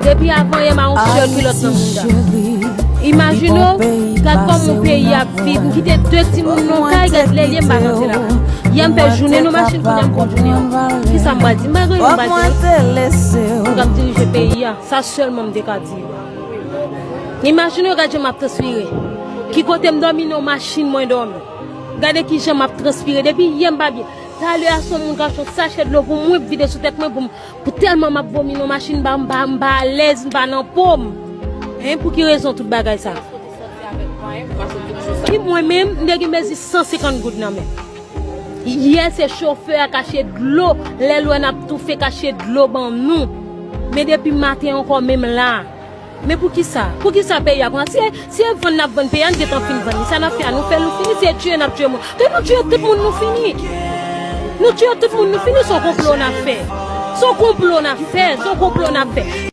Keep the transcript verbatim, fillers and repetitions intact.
Depi avan yè m a yon sèl kilòt nan mouda. Imajine w, gad kòman yon peyi ap viv. M kite de timoun nan kay, gad lè l ye m pa rantre la. Yè m fè jounen nan machin, kounye a m pran jounen an. Kisa m pral di? M pa gen anyen m pral di. Moun k ap dirije peyi a, sa sèlman m te ka di yo. Imajine w, gad jan m ap transpire. Ki kote m dòmi nan machin mwen dòmi. Gade kijan m ap transpire. Depi yè m pa byen. Talè a se yon moun k achte yon sachè dlo pou mwen, vide sou tèt mwen pou m Pou tèlman m ap vomi nan machin, m pa, m pa, m pa alèz, m pa nan po m. Hein, pou ki rezon tout bagay sa? Ki mwen menm, m te gen mezi san senkant goud nan men m. Yè se chofè a k achte dlo, lè l wè n ap toufe k achte dlo ban nou. Men depi maten ankò, menm la. Men poukisa? Poukisa peyi a konsa? Si, si e vann n ap vann peyi a, n gentan fin vann li. Sa n ap fè a, nou fè l, nou fini. Si e tiye n ap tiye moun, ke nou tiye tout moun, nou fini. Nou tiye tout moun, nou fini. Se yon konplo n ap fè. Se yon konplo n ap fè. Se yon konplo n ap fè.